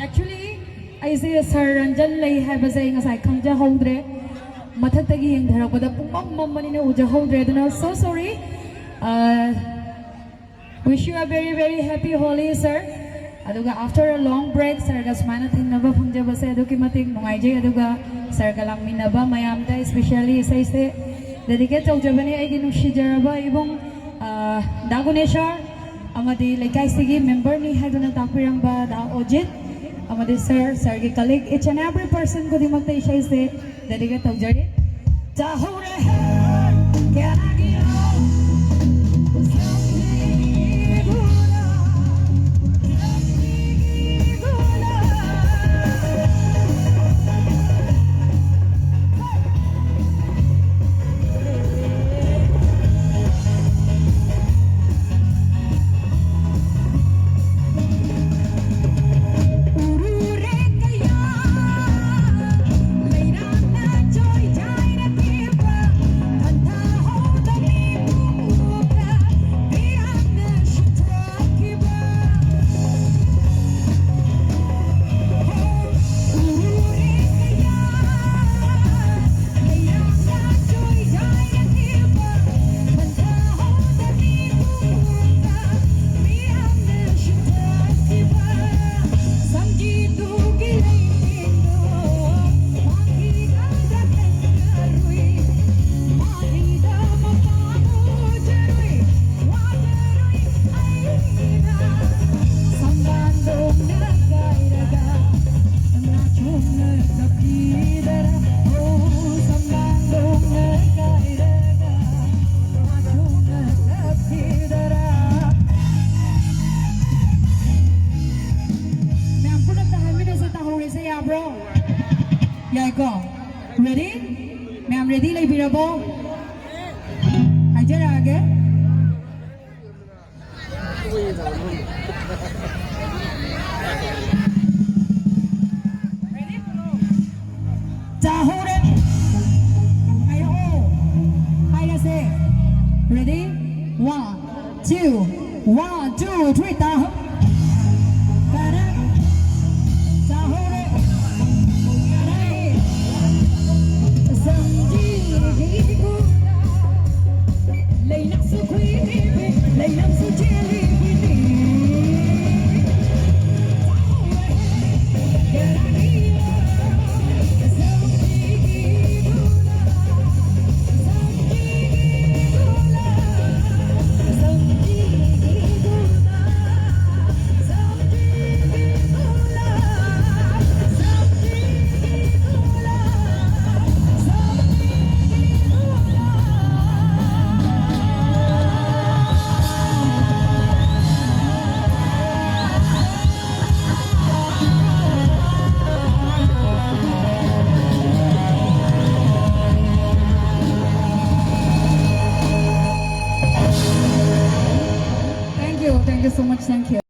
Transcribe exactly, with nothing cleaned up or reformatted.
ꯑꯦꯛꯆꯨꯂꯤ, ꯑꯩꯁꯦ ꯁꯥꯔ ꯔꯟꯖꯟ ꯂꯩ ꯍꯥꯏꯕꯁꯦ ꯑꯩ ꯉꯁꯥꯏ ꯈꯪꯖꯍꯧꯗ꯭ꯔꯦ꯫ ꯃꯊꯛꯇꯒꯤ ꯌꯦꯡꯊꯔꯛꯄꯗ ꯄꯨꯡꯃꯝ ꯃꯝꯕꯅꯤꯅ ꯎꯖꯍꯧꯗ꯭ꯔꯦ, ꯑꯗꯨꯅ so sorry꯫ Wish you a very very happy Holi, sir. ꯑꯗꯨꯒ after a long break ꯁꯥꯔꯒ ꯁꯨꯃꯥꯏꯅ ꯊꯦꯡꯅꯕ ꯐꯪꯖꯕꯁꯦ ꯑꯗꯨꯛꯀꯤ ꯃꯇꯤꯛ ꯅꯨꯡꯉꯥꯏꯖꯩ꯫ ꯑꯗꯨꯒ ꯁꯥꯔꯒ ꯂꯥꯛꯃꯤꯟꯅꯕ ꯃꯌꯥꯝꯗ especially ꯏꯁꯩꯁꯦ dedicate ꯇꯧꯖꯕꯅꯤ ꯑꯩꯒꯤ ꯅꯨꯡꯁꯤꯖꯔꯕ ꯏꯕꯨꯡ, ꯑ, ꯗꯥ ꯒꯨꯅꯦꯁꯣꯔ ꯑꯃꯗꯤ ꯂꯩꯀꯥꯏꯁꯤꯒꯤ ꯃꯦꯝꯕꯔꯅꯤ ꯍꯥꯏꯗꯨꯅ ꯇꯥꯛꯄꯤꯔꯝꯕ ꯗꯥ ꯑꯣꯖꯤꯠ ꯑꯃꯗꯤ ꯁꯥꯔ, ꯁꯥꯔꯒꯤ colleague, each and every person ꯈꯨꯗꯤꯡꯃꯛꯇ ꯏꯁꯩꯁꯦ dedicate ꯇꯧꯖꯔꯤ꯫ ꯆꯥꯍꯧꯔꯦ꯫ ꯌꯥꯏꯀꯣ? Ready? ꯃꯌꯥꯝ ready ꯂꯩꯕꯤꯔꯕꯣ? ꯍꯥꯏꯖꯔꯛꯑꯒꯦ꯫ ꯇꯥꯍꯧꯔꯦ꯫ ꯍꯥꯏꯔꯛꯑꯣ꯫ ꯍꯥꯏꯔꯁꯦ꯫ Ready? One, two, one, two, three, ꯇꯥꯍꯧ-, ꯇꯥꯔꯦ꯫ ꯇꯥꯍꯧꯔꯦ꯫ ꯇꯥꯔꯦ꯫ ꯂꯩꯅꯥꯁꯨ ꯈꯨꯏꯔꯤꯕꯤ, ꯂꯩꯅꯥꯁꯨ ꯆꯦꯜꯂꯤꯕꯤꯅꯤ꯫ Thank you, thank you so much, thank you.